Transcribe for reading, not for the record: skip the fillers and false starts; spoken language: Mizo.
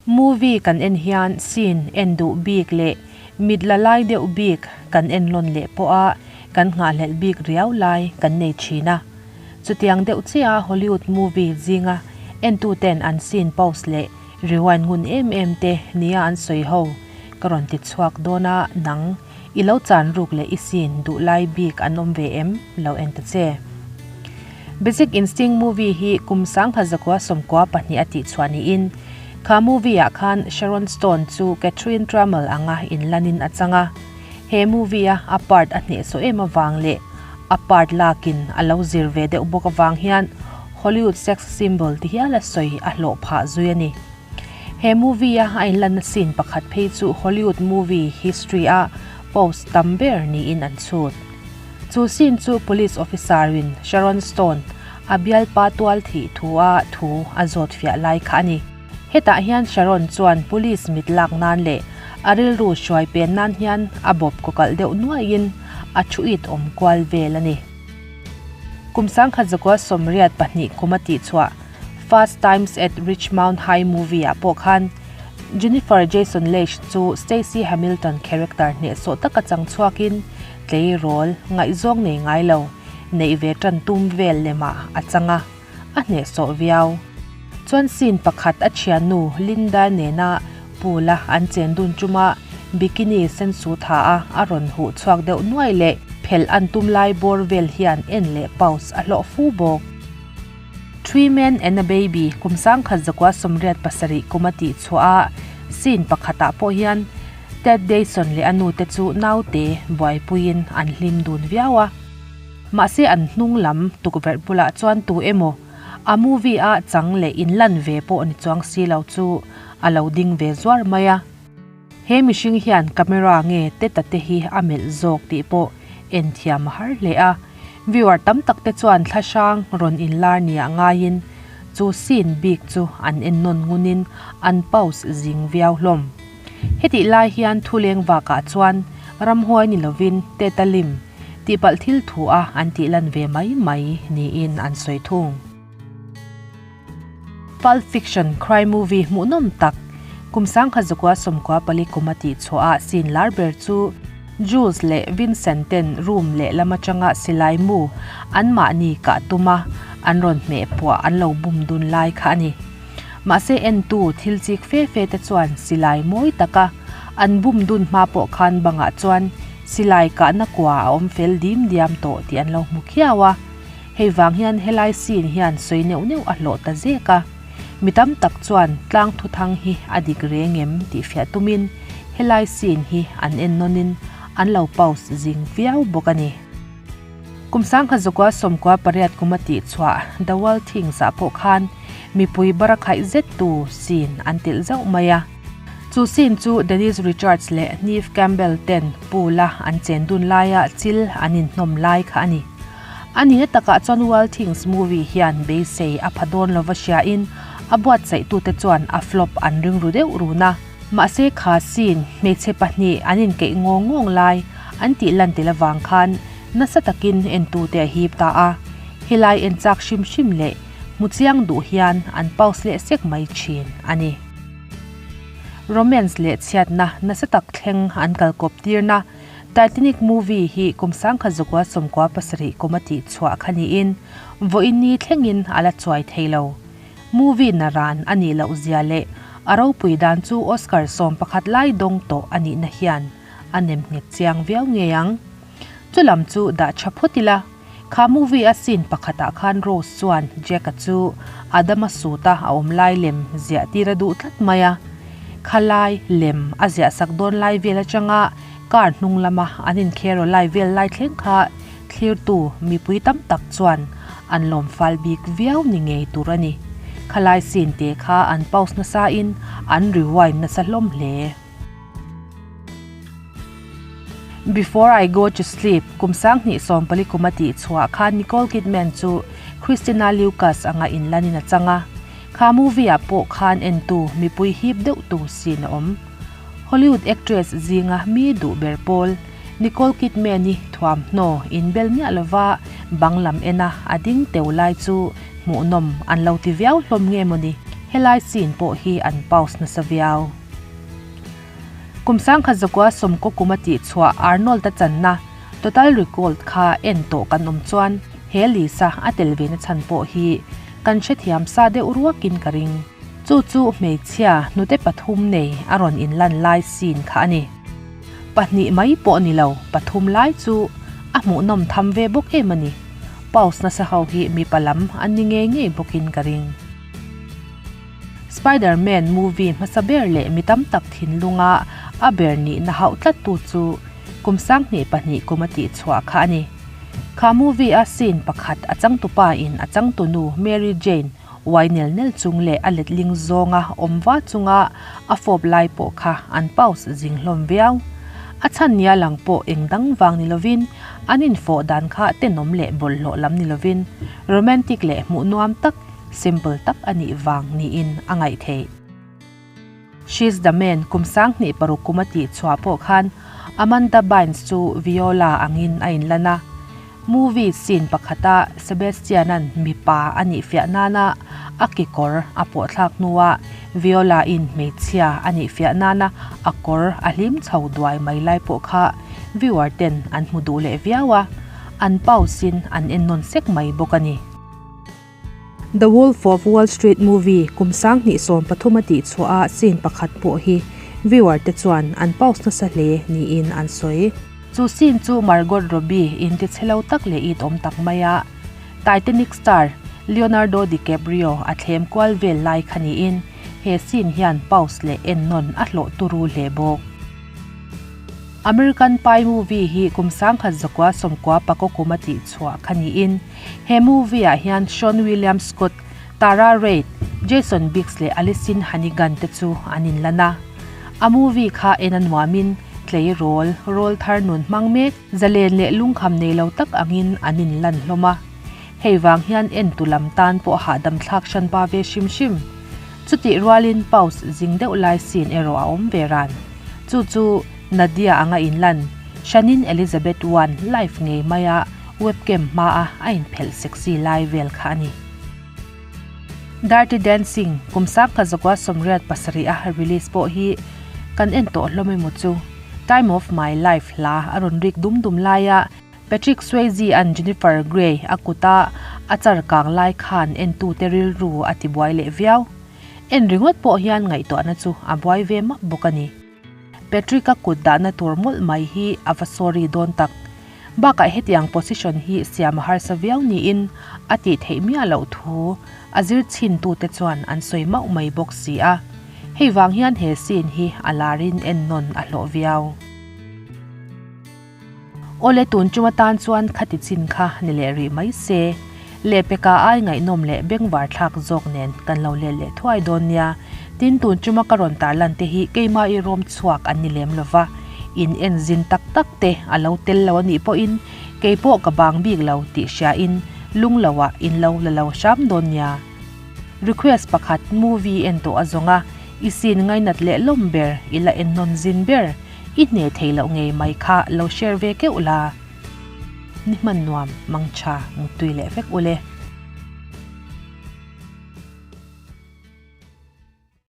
Movie kan en hian scene en duh bik leh mit la lai deuh bik kan en lawn leh pawh a kan nghahhlelh bik riau lai kan nei thin a. Chutiang deuh chiah a Hollywood movie zinga entuten an scene pause leh rewind ngun em em te nia an sawi ho ka rawn ti chhuak dawn a, nang i lo chan ruk leh i scene duh lai bik an awm ve em lo en ta che. Basic Instinct movie hi kum 1992 a tih chhuah niin kha movie ah khan Sharon Stone chu Catherine Trammell anga inlanin a chang a. He movie a a part a hnehsawh em avang leh a part lakin a lo zir ve deuh bawk avang hian Hollywood sex symbol ti hial a sawi a hlawh phah zui a ni. He movie a a inlanna scene pakhat phei chu Hollywood movie history a post tam ber niin an chhut. Chu scene chu police officer in Sharon Stone a bialpa tual thih thu a thu a zawt fiah lai kha a ni. Hetah hian Sharon chuan police mit lak nan leh a rilru hruai pen nan hian a bawp kawkalh deuh nuaiin a thu it awm kual vel a ni. Kum 1982 kum a tihchhuah Fast Times at Ridgemont High movie ah pawh khan Jennifer Jason Leigh chu Stacy Hamilton character hnehsawh taka chang chhuakin tleirawl ngaihzawng nei ngai lo neih ve tan tum vel lemah a chang a, a hnehsawh viau. Chuan scene pakhat a thiannu Linda nena pool a an chen dun chuma bikini sensu tha a a rawn huh chhuak deuh nuai leh phelh an tum lai bawr vel hian en leh pause a hlawh fu bawk. Three Men and a Baby kum 1987 kum a tih chhuah a scene pakhatah pawh hian Ted Danson leh a nute chu naute buaipuiin an hlim dun viau a. Mahse an hnung lam tukverh bulah chuan tu emaw a movie a chang leh inlan ve pawh ni chuang si lo chu a lo ding ve zuar mai a. He mihring hian camera nge te ta te hi a melh zawk tih pawh en thiam a har hle a. Viewer tam tak te chuan thla hrang rawn inlar nia ngaiin chu scene bik chu an en nawn ngunin an pause zing viau hlawm. Hetih lai hian thuleng vakah chuan ramhuai ni lovin te ta lim tihpalh thil thu a an tih lan ve mai mai niin an sawi thung. Pulp Fiction crime movie hmuhnawm tak kum 1994 kum a tihchhuah a scene lar ber chu Jules leh Vincent ten room lehlam atanga silai mu anmahni kah tum a an rawn hmeh puah an lo bum dun lai kha a ni. Mahse entu thil chik fe fe te chuan silai mawi taka an bum dun hma pawh khan bangah chuan silai kahna kua a awm fel dim diam tawh tih an lo hmu khiau a. Hei vang hian helai scene hian sawi neuh neuh a hlawh ta zek a. Mi tam tak chuan tlang thuthang hi a dik reng em tih fiah tumin helai scene hi an en nawnin an lo pause zing viau bawk a ni. Kum 1998 kum a tihchhuah The Wild Things ah pawh khan mipui bara khaih zet tu scene an tilh zauh mai a. Chu scene chu Denise Richards leh Neve Campbell ten pool a an chen dun laia chil an inhnawm lai kha a ni. A nihna takah chuan Wild Things movie hian beisei a pha dawn lova hriain a buatsaihtute chuan a flop an ring ru deuh run a. Mahse kha scene hmeichhe pahnih an inkeih ngawng ngawng lai an tih lan tel avang khan nasa takin entute a hip ta a. Helai en chak hrim hrim leh hmu chiang duh hian an pause leh sek mai thin a ni. Romance leh chhiatna nasa tak thleng an kalkawp tirna Titanic movie hi kum 1997 kum a tih chhuah kha niin vawiin ni thlengin a la chuai thei lo. Movie na ran a nih loh zia leh a ropui dan chu Oscar 11 lai dawng tawh a nihna hian a nem nghet chiang viau ngei ang. Chu lam chu dah tha phawt ila, kha movie a scene pakhatah khan Rose chuan Jack-a chu Adama suit-a a awm lai lem ziah tir a duh tlat mai a. Kha lai lem a ziah sak dawn lai vel atanga car hnung lama an inkher aw lai vel lai thleng kha thlirtu mipui tam tak chuan an lawm fal bik viau ni ngei tur a ni. Khalai scene te kha an pause nasa in an rewind nasa hlawm hle. Before I Go To Sleep kum 2014 kum a tih chhuah khan Nicole Kidman chu Christina Lucas anga inlanin a chang a. Kha movie ah pawh khan entu mipui hip deuh tu scene a awm. Hollywood actress zinga mi duh ber pawl Nicole Kidman-i thuamhnaw inbel miah lova bang lam ena a ding teu lai chu hmuhnawm an lo ti viau hlawm nge mawni. Helai scene pawh hi an pause nasa viau. Kum 1990 kuma tihchhuah Arnold-a channa Total Recall kha en tawh kan awm chuan he Lisa a tel ve na chhan pawh hi kan hrethiam sa deuh ruakin ka ring. Chu chu hmeichhia hnute pathum nei a rawn inlan lai scene kha a ni. Pahnih mai pawh ni lo, pathum lai chu a hmuhnawm tham ve bawk em a ni. Pause nasa ho hi mipa lam an ni ngei ngei bawkin ka ring. Spider-Man movie hmasa ber leh mi tam tak thinlunga a ber nihna hauh tlattu chu kum 2002 kum a tihchhuah kha a ni. Kha movie a scene pakhat a changtupa in a changtunu Mary Jane uai nel nel chung leh a letling zawnga awm va chunga a fawp lai pawh kha an pause zing hlawm viau. A chhan nia lang pawh eng dang vang ni lovin an infawh dan kha tenawm leh bawlhhlawh lam ni lovin romantic leh hmuh nuam tak Simple tak a nih vang niin a ngaih theih. She's the Man kum 2006 kum a tih chhuah pawh khan Amanda Bynes chu Viola angin a inlan a. Movie scene pakhata Sebastian-a'n mipa a nih fiah nana a kekawr a pawhthlak hnuah Viola-in hmeichhia a nih fiah nana a kawr a hlim chho duai mai lai pawh kha viewer ten an hmu duh leh viau a, an pause-in an ennawn sek mai bawk a ni. The Wolf of Wall Street movie kum 2013 a tihchhuah a scene pakhat pawh hi viewer te chuan an pause nasa hle niin an sawi. Chu scene chu Margot Robbie in ti chhe lo tak leh it awm tak mai a Titanic star Leonardo DiCaprio a thlem kual vel lai kha niin he scene hian pause leh ennawn a hlawh turu hle bawk. American Pie movie hi kum 1994 kum a tihchhuah kha niin he movie ah hian Seann William Scott, Tara Reid, Jason Biggs leh Alyson Hannigan te chu an inlan a. A movie kha en a nuamin tleirawl, rawl thar nun hmang mek, zalen leh lungkham nei lo tak angin an inlan hlawm a. Hei vang hian entu lam tan pawh hahdam thlak hranpa ve hrim hrim. Chutih rualin pause zing deuh lai scene erawh a awm ve ran. Chu chu Nadia anga inlan, Shannon Elizabeth One live ngei maia webcam hmaa a inphelh sexy lai vel kha a ni. Dirty Dancing kum 1987 a release pawh hi kan en tawh hlawm emaw chu. Time of my life hla a rawn rik dum dum laia Patrick Swayze-a'n Jennifer Grey a kuta a char kang lai khan entute rilru a tibuai leh viau. En ringawt pawh hian ngaihtuahna chu a buai ve map bawk a ni. Patrick-a kut dahna tur mawlh mai hi a va sorry dawn tak. Bakah hetiang position hi siam a harsa viau niin a tih theih miah loh thu a zir chhintute chuan an sawi mauh mai bawk si a. Hei vang hian he scene hi a larin ennawn a hlawh viau. Awle tun tum atan chuan khati chin kha ni leh rih mai se. Lehpeka ai ngaihnawm leh bengvar thlak zawk nen kan lo let leh thuai dawn nia. Tin tun tuma ka rawn tarlan te hi keimah i rawm chhuak an ni lem lova, in en zin tak tak te a lo tel lo a nih pawhin keipawh ka bang bik lo tih hria in lung lo ah in lo la lo hram dawn nia. Request pakhat movie en tawh a zawng a, i scene ngainat leh lawm ber i la en nawn zin ber. I hne thei loh ngei mai kha lo share ve keuh la. Ni hman nuam, mangtha, muttui leh vek ule.